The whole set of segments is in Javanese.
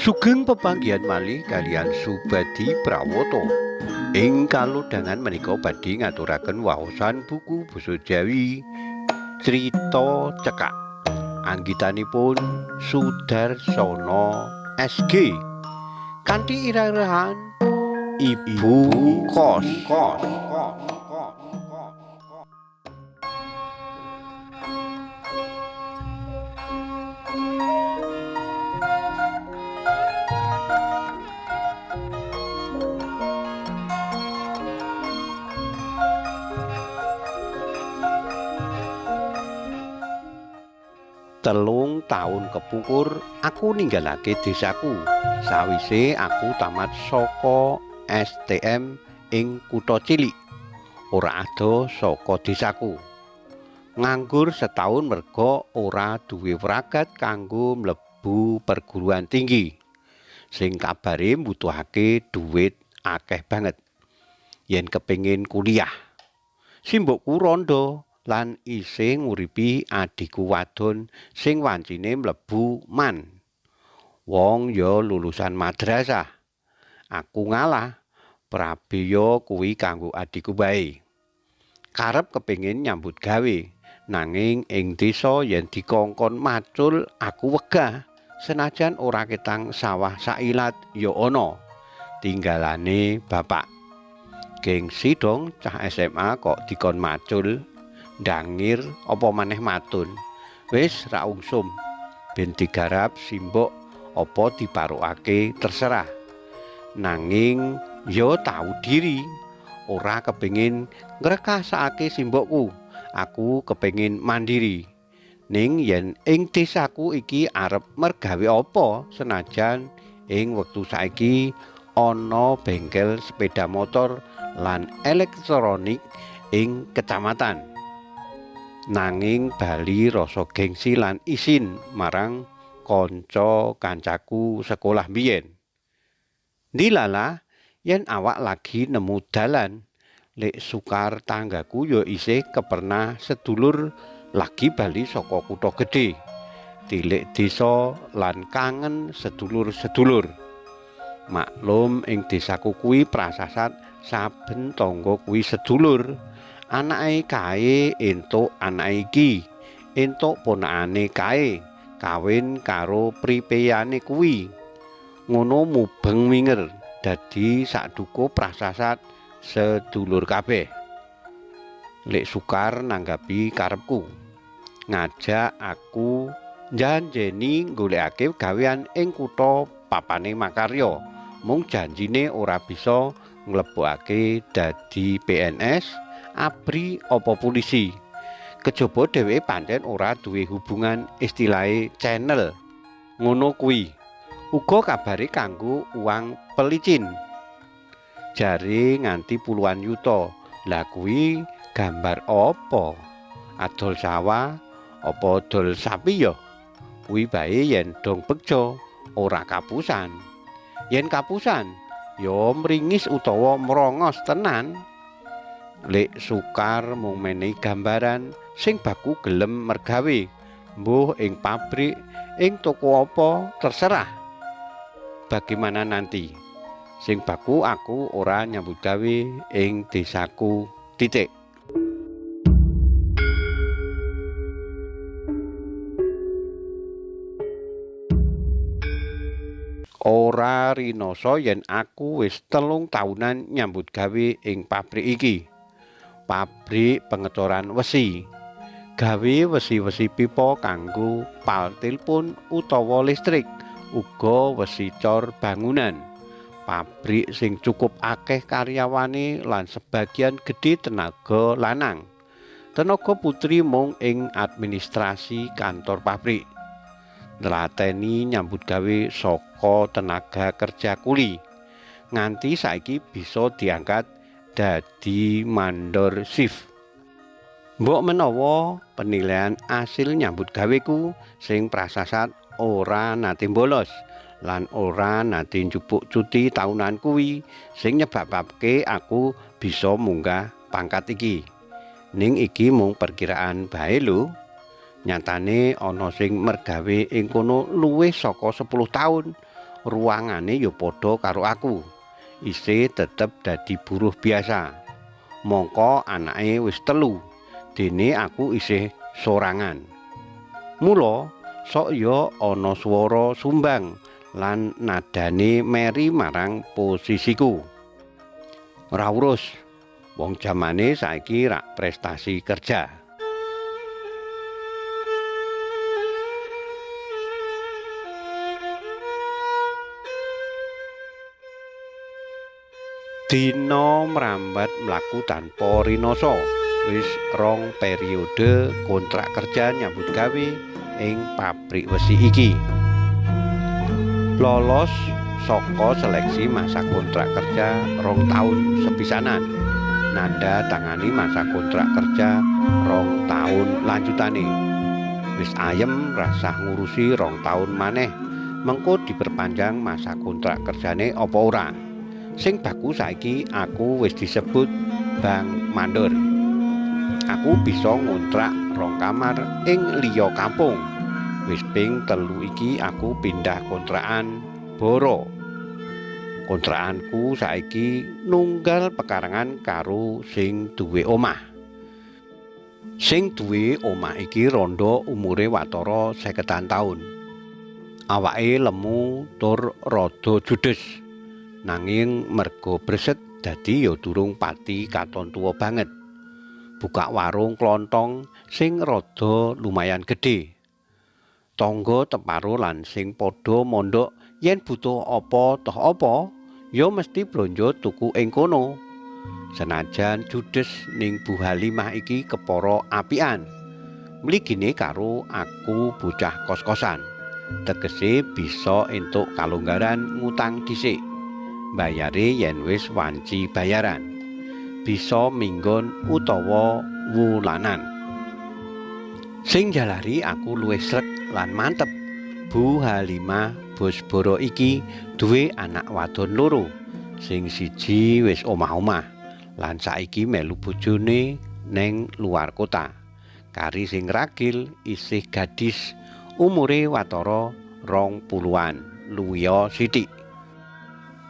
Sugeng pepanggihan malih kaliyan Subadi Prawoto. Ing kalodhangan menika badhe ngaturaken waosan buku basa Jawi Crita Cekak. Anggitanipun Sudarsono SG. Kanthi irah-irahan Ibu Kos. Telung taun kepungkur aku ninggalake desaku. Sawise aku tamat saka STM ing kutha cilik, ora adoh saka desaku. Nganggur setahun merga ora duwe wragat kanggo mlebu perguruan tinggi sing kabare mbutuhake dhuwit akeh banget yen kepengin kuliah. Simbokku rondo lan isih nguripi adhiku wadon sing wancine mlebu man. Wong ya lulusan madrasah. Aku ngalah, prabeya kuwi kanggo adhiku bae. Karep kepengin nyambut gawe, nanging ing desa yen dikongkon macul aku wegah, senajan ora ketang sawah sailat ya ana tinggalane bapak. Gengsi dong cah SMA kok dikon macul. Ndangir apa maneh matun. Wis ra ungsum, ben digarap simbok apa diparukake terserah. Nanging ya tau diri, ora kepengin ngrekasake simbokku. Aku kepengin mandiri. Ning yen ing desaku iki arep mergawe apa, senajan ing wektu saiki ana bengkel sepeda motor lan elektronik ing kecamatan. Nanging bali rasa gengsi lan isin marang kanca kancaku sekolah mbiyen. Ndilalah yen awak lagi nemu dalan, Lek Sukar tanggaku ya isih keperna sedulur lagi bali saka kutha gedhe, tilik desa lan kangen sedulur-sedulur. Maklum ing desaku kuwi prasasat saben tangga kuwi sedulur. Anake kae entuk anake iki, entuk ponakane kae, kawin karo pripeyane kuwi. Ngono mubeng minger, dadi sakduko prasasat sedulur kabeh. Lek Sukar nanggapi karepku, ngajak aku njanjeni golekake gawean ing kutha papane makarya. Mung janjine ora bisa nglebokake dadi PNS, ABRI apa polisi. Kejaba dheweke pancen ora duwe hubungan istilahe channel. Ngono kuwi. Uga kabare kanggo uang pelicin. Jare nganti puluhan yuta. Lah kuwi gambar apa? Adol sawah apa adol sapi ya? Kuwi bae yen dong bekjo ora kapusan. Yen kapusan ya mringis utawa mrongos tenan. Lek Sukar mung menehi gambaran sing baku gelem mergawe, mbuh ing pabrik, ing toko apa terserah. Bagaimana nanti? Sing baku aku ora nyambut gawe ing desaku titik. Ora rinoso yen aku wis 3 taunan nyambut gawe ing pabrik iki. Pabrik pengecoran wesi, gawe wesi-wesi pipa kanggo pal tilpun utawa listrik, uga wesi cor bangunan. Pabrik sing cukup akeh karyawane lan sebagian gedhe tenaga lanang. Tenaga putri mung ing administrasi kantor pabrik. Nlateni nyambut gawe saka tenaga kerja kuli. Nganti saiki bisa diangkat dadi mandor shift. Mbok menawa penilaian asil nyambut gaweku sing prasasat ora nate bolos lan ora nate njupuk cuti taunan kuwi sing nyebabake aku bisa munggah pangkat iki. Ning iki mung perkiraan bae lho. Nyatane ana sing mergawe ing kono luwih saka 10 taun, Ruangane ya padha karo aku. Isih tetep dadi buruh biasa. Mongko anake wis 3, dene aku isih sorangan. Mula sok ya ana swara sumbang lan nadane meri marang posisiku. Ora urus, wong jamane saiki rak prestasi kerja. Dina mrambat mlaku tanpa rinasa. Wis 2 periode kontrak kerja nyambut gawe ing pabrik wesi iki. Lolos saka seleksi masa kontrak kerja 2 taun sepisanan. Nanda tangani masa kontrak kerja 2 taun lanjutane. Wis ayem rasah ngurusi 2 taun maneh, mengko diperpanjang masa kontrak kerjane apa ora. Sing baku saiki aku wis disebut Bang Mandor. Aku bisa ngontrak 2 kamar ing liya kampung. Wis ping 3 iki aku pindah kontrakan boro. Kontrakanku saiki nunggal pekarangan karo sing duwe omah. Sing duwe omah iki rondo umure watara 50-an taun. Awake lemu tur rada judes. Nanging mergo breset dadi ya durung pati katon tuwa banget. Buka warung klontong sing rada lumayan gedhe. Tangga teparo lan sing padha mondok yen butuh apa toh apa ya mesti blonjo tuku ing kono. Senajan judes ning Bu Halimah iki kepara apian. Mligine karo aku bocah kos-kosan. Tegese bisa entuk kalonggaran ngutang dhisik. Bayare yen wis wanci bayaran. Bisa minggon utawa wulanan. Sing jalari aku luwih srek lan mantep. Bu Halimah bos boro iki duwe anak wadon 2. Sing siji wis omah-omah lan saiki melu bojone neng luar kota. Kari sing ragil isih gadis umure watara 20-an luwiya sithik.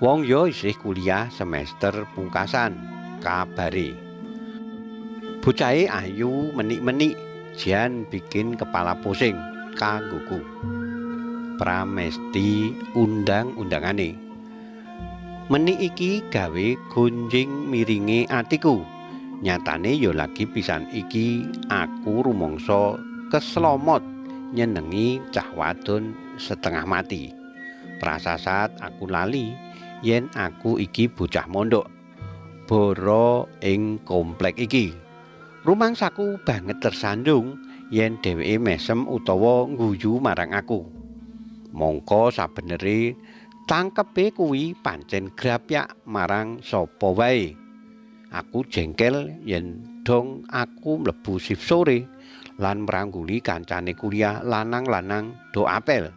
Wong ya isih kuliah semester pungkasan kabare. Bocahe ayu menik-menik jan bikin kepala pusing kanggoku. Pramesti undang-undangane. Menik iki gawe gonjing miringe atiku. Nyatane ya lagi pisan iki aku rumangsa keslomot nyenengi cah wadon setengah mati. Prasasat aku lali yen aku iki bocah mondok boro ing komplek iki. Rumangsaku banget tersandung yen dheweke mesem utawa ngguyu marang aku. Mongko sabenere tangkepe kuwi pancen grapyak marang sapa wae. Aku jengkel yen dong aku mlebu shift sore lan mrangguli kancane kuliah lanang-lanang do apel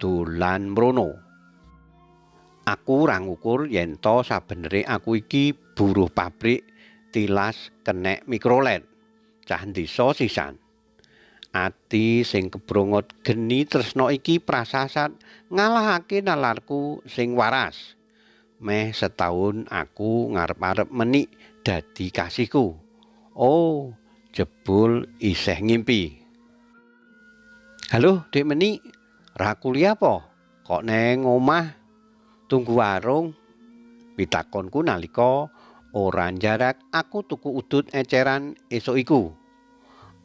dolan mrono. Aku ora ngukur yen to sabenere aku iki buruh pabrik tilas kenek mikrolet. Cah desa sisan. Ati sing kebrongot geni tresna iki prasasat ngalahake nalarku sing waras. Meh setahun aku ngarep-arep menik dadi kasihku. Oh, jebul isih ngimpi. Halo, Dik Menik, ra kuliah apa? Kok neng omah tunggu warung? Pitakonku nalika ora jarak aku tuku udut eceran esuk iku.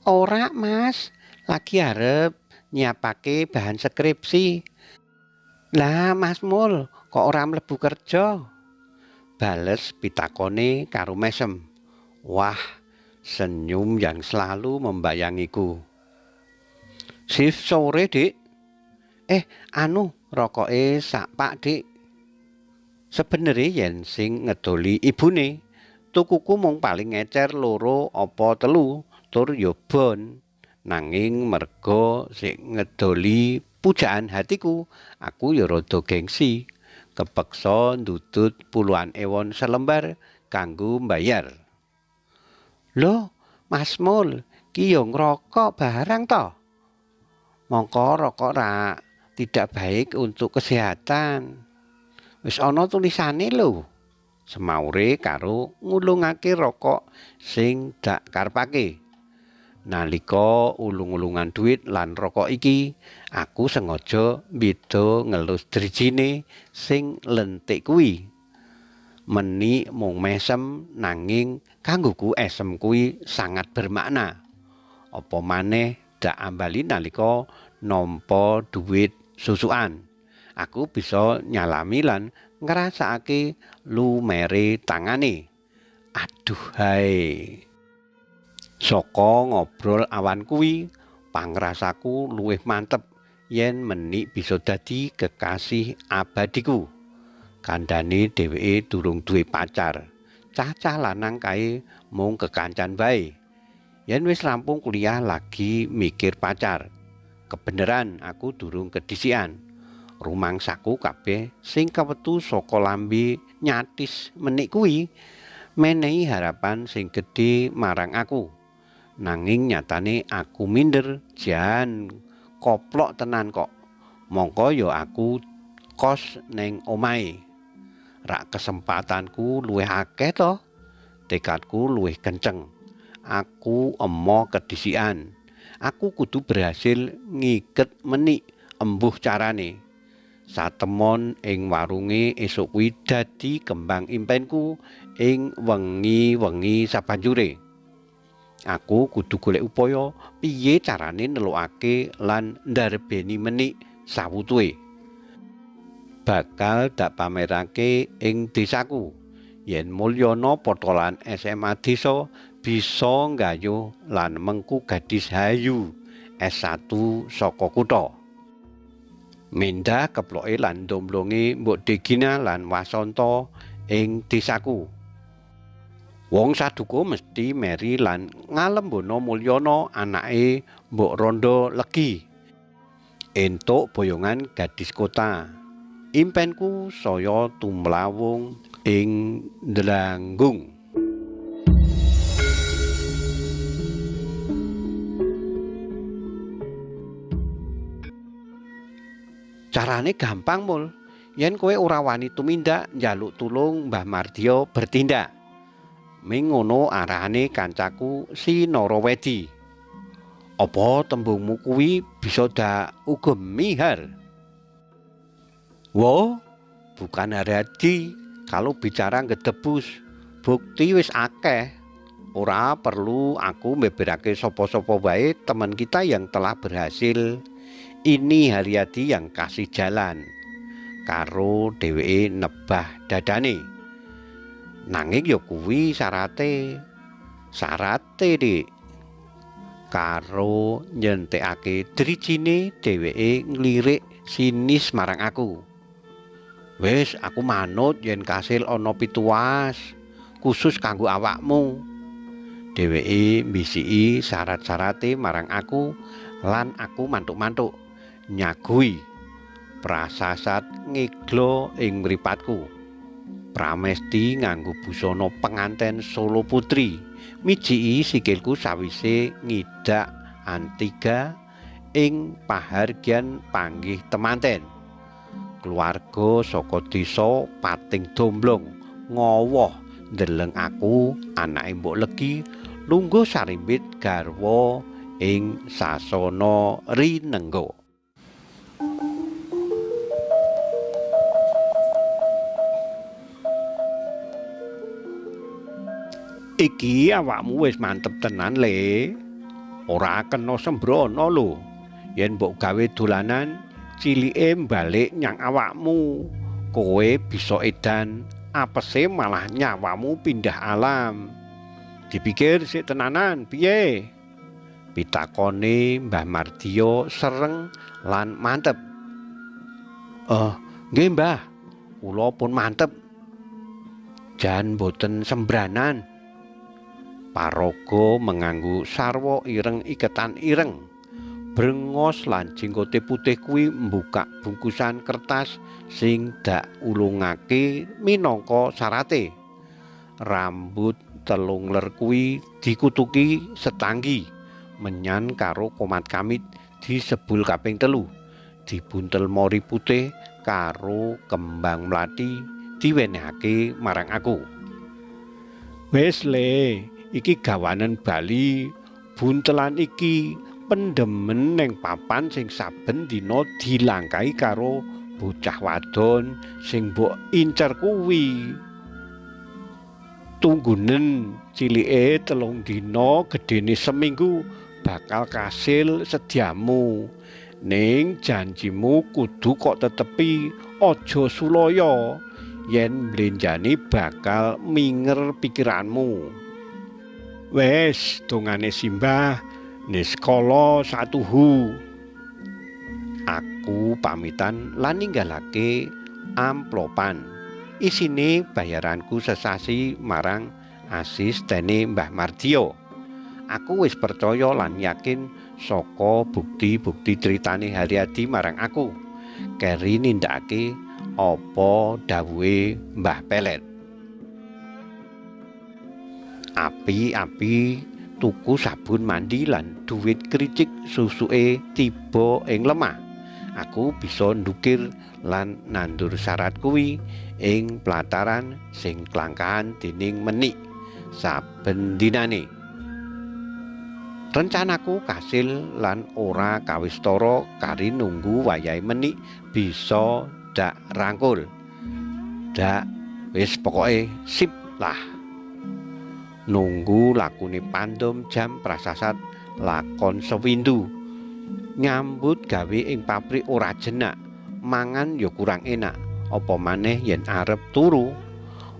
Ora, Mas, lagi arep nyiapake bahan skripsi. Lah, Mas Mul, kok ora mlebu kerja? Bales pitakone karo mesem. Wah, senyum yang selalu membayangiku. Shift sore, Dik. Anu, rokoke sak pak, Dik. Sebenere yen sing ngedoli ibune, tukuku mung paling ngecer 2 apa 3, tur ya bon. Nanging merga sing ngedoli pujaan hatiku, aku ya rada gengsi. Kepeksa ndudut puluhan ewon selembar kanggo mbayar. Loh, Mas Mul, ki yo ngrokok barang to? Mongko rokok ra Tidak baik untuk kesehatan. Wis ana tulisane lho. Semaure karo ngulungake rokok sing dak karepake. Nalika ulung-ulungan duit lan rokok iki, aku sengaja beda ngelus drijine sing lentik kuwi. Menik mung mesem nanging kanggoku esem kuwi sangat bermakna. Apa maneh dak ambali nalika nampa duit susukan. Aku bisa nyalami lan ngrasakake lumere tangane. Aduh hae. Saka ngobrol awan kuwi, pangrasaku luwih mantep yen Menik bisa dadi kekasih abadiku. Kandhane dheweke durung duwe pacar. Cah-cah lanang kae mung kekancan wae. Yen wis rampung kuliah lagi mikir pacar. Kebeneran aku durung kedisian. Rumangsaku kabeh sing kawetu saka lambe nyatis Menik kuwi menehi harapan sing gedhe marang aku. Nanging nyatane aku minder, jan koplok tenan kok. Mongko ya aku kos neng omahe. Rak kesempatanku luwih akeh to. Tekadku luwih kenceng. Aku emoh kedisian. Aku kudu berhasil ngiket Menik embuh carane. Satemon ing warunge esuk kuwi dadi kembang impenku ing wengi-wengi sabanjure. Aku kudu golek upaya piye carane nelokake lan ndarbeni Menik sawutuhe. Bakal dak pamerake ing desaku. Yen Mulyana potolan SMA desa bisa nggayuh lan mengku gadis hayu S1 saka kutha. Mendah keploke lan domblonge Mbok Degina lan Wasanta ing desaku. Wong saduka mesti meri lan ngalembono Mulyana anake Mbok Rondo Legi. Entuk boyongan gadis kota. Impenku saya tumlawung ing Ndlanggung. Carane gampang, Mul. Yen kowe ora wani tumindak njaluk tulung Mbah Mardiyo bertindak. Ming ngono arahane kancaku si Narawedi. Apa tembungmu kuwi bisa dak ugemi, Har? Wo, bukan Haryadi kalau bicara ngedebus. Bukti wis akeh. Ora perlu aku mbeberake sapa-sapa wae teman kita yang telah berhasil. Ini Haryadi yang kasih jalan. Karo dheweke nebah dadane. Nanging ya kuwi syarate. Syarate, Dik. Karo nyentekake drijine dheweke nglirik sinis marang aku. Wis, aku manut yen kasil ana pituwas khusus kanggo awakmu. Dheweke mbisiki syarat-syarate marang aku lan aku mantuk-mantuk nyagui. Prasasat ngeglo ing mripatku. Pramesti nganggo busana penganten Solo Putri, mijiki sikilku sawise ngidak antiga ing pahargyan panggih temanten. Keluarga saka desa pating domblong ngowoh ndeleng aku anake Mbok Legi lungguh sarimbit garwa ing sasana rinengga. Iki awakmu wis mantep tenan, Le. Ora kena sembrono lho. Yen mbok gawe dolanan cilike balik nyang awakmu. Kowe bisa edan, apese malah nyawamu pindah alam. Dipikir sik tenanan, piye? Pitakone Mbah Mardiyo sereng lan mantep. Nggih Mbah, kula pun mantep. Jan boten sembranan. Paraga menganggo sarwa ireng iketan ireng. Brengos lan jenggote putih kuwi mbukak bungkusan kertas sing dak ulungake minangka syarate. Rambut telung ler kuwi dikutuki setanggi menyan karo komat kamit disebul kaping 3. Dibuntel mori putih karo kembang mlati diwenehake marang aku. Wis le, iki gawanen bali, buntelan iki pendemen ning papan sing saben dina dilangkahi karo bocah wadon sing mbok incer kuwi. Tunggunen cilike 3 dina, gedene seminggu bakal kasil sediamu. Ning janjimu kudu kok tetepi, aja sulaya yen mlenjani bakal minger pikiranmu. Wes dongane simbah niskala satuhu. Aku pamitan lan ninggalake amplopan. Isine bayaranku sesasi marang asistene Mbah Mardio. Aku wis percaya lan yakin saka bukti-bukti critane Haryadi marang aku. Keri nindakake apa dawuhe Mbah Pelet. Api-api tuku sabun mandi lan duit kricik susuke tiba ing lemah. Aku bisa ndukir lan nandur syarat kuwi ing plataran sing klangkahan dening menik saben dinane. Rencanaku kasil lan ora kawistara kari nunggu wayahe menik bisa dak rangkul. Dak wis pokoke sip lah. Nunggu lakune pandom jam prasasat lakon sewindu. Nyambut gawe ing pabrik ora jenak, mangan ya kurang enak, apa maneh yen arep turu.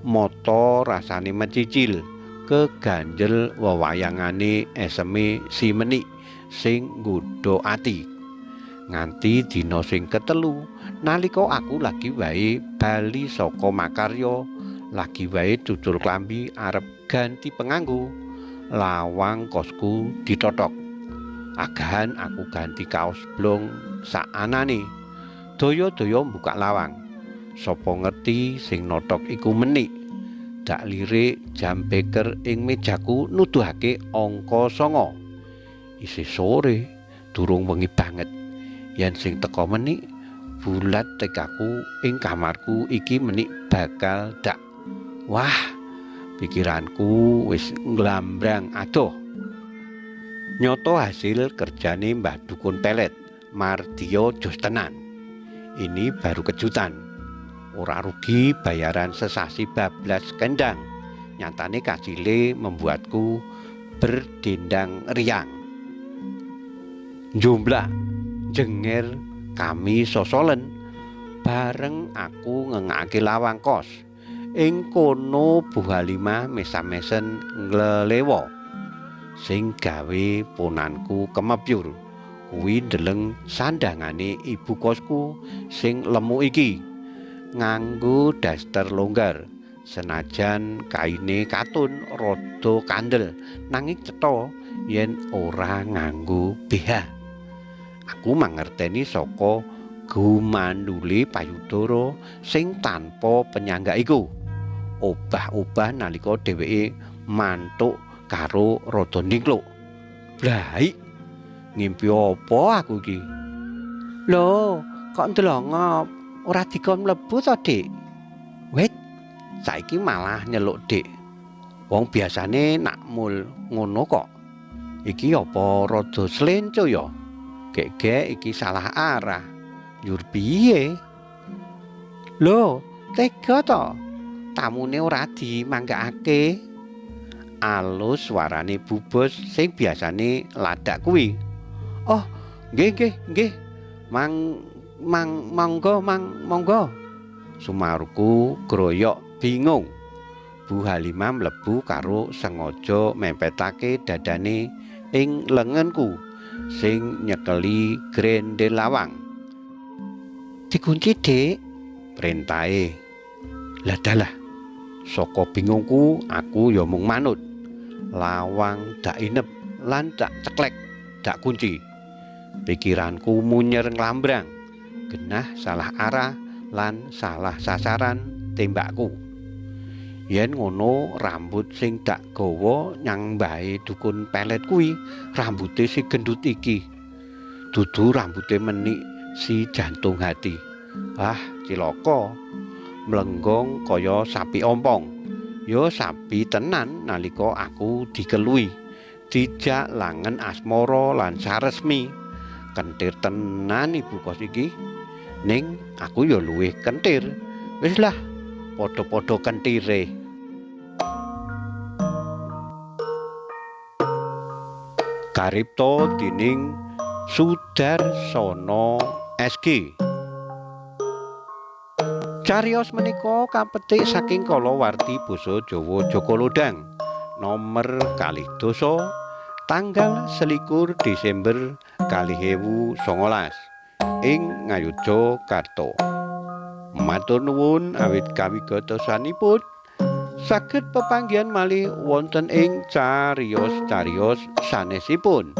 Mata rasane mecicil, keganjel wewayangane eseme si menik sing nggodha ati. Nganti dina sing ketelu, nalika aku lagi wae bali saka makarya, lagi wae cucul klambi arep ganti penganggo, lawang kosku ditotok. Agahan aku ganti kaos blong saanane. Daya-daya mbuka lawang. Sapa ngerti sing notok iku menik. Dak lirik jam beker ing mejaku nuduhake angka 9. Isih sore, durung wengi banget. Yen sing teka menik, bulat tekaku ing kamarku iki menik bakal dak. Wah, pikiranku wis nglambrang adoh. Nyoto hasil kerjane Mbah Dukun Pelet, Mardio jos tenan. Ini baru kejutan. Ora rugi bayaran sesasi bablas kendang. Nyatane kasile membuatku berdendang riang. Jumlah jenger kami sosolen bareng aku ngengake lawang kos. Ing kono Bu Halimah mesam-mesen nglelewa. Sing gawe ponanku kemepyur kuwi ndeleng sandangane ibu kosku sing lemu iki nganggo daster longgar, senajan kaine katun rada kandel nanging cetha yen ora nganggo BH. Aku mangerteni saka gumandule payudara sing tanpa penyangga iku obah-obah nalika dheweke mantuk karo rada ningkluk. Blaik, ngimpi apa aku iki? Lho, kok ndelongop? Ora dikon mlebu to, Dik? Wit, saiki malah nyeluk Dik. Wong biasane nakmul ngono kok. Iki apa rada slenco ya? Gek-gek iki salah arah. Njur piye? Lho, tega to? Tamune ora dimanggakake. Alus suarane bubos sing biasane ladak kuwi. Oh, nggih nggih nggih. Mang mang monggo mang monggo. Sumarku groyok bingung. Bu Halimah mlebu karo sengaja mempetake dadane ing lengenku sing nyekeli grendel lawang. Dikunci, Dik, perintahe. Lah dalah. Saka bingungku aku ya mung manut. Lawang dak inep lan dak ceklek, dak kunci. Pikiranku munyer nglambrang. Genah salah arah lan salah sasaran tembakku. Yen ngono rambut sing dak gawa nyang mbahe dukun pelet kuwi rambute si gendut iki. Dudu rambute menik si jantung hati. Ah, cilaka. Mlenggong kaya sapi ompong. Ya sapi tenan nalika aku dikelui. Dijak langen asmara lan saresmi. Kentir tenan ibu kos iki. Ning aku ya luwih kentir. Wis lah, padha-padha kentire. Karipta dening Sudarsono SG. Cariyos menika kapetik saking kalawarti basa Jawa Jaka Lodhang nomer 12 tanggal 21 Desember 2019 ing Ngayogyakarta. Matur nuwun awit kawigatosanipun saged pepanggihan malih wonten ing cariyos-cariyos sanesipun.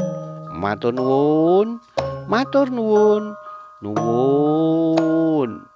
Matur nuwun, matur nuwun, nuwun.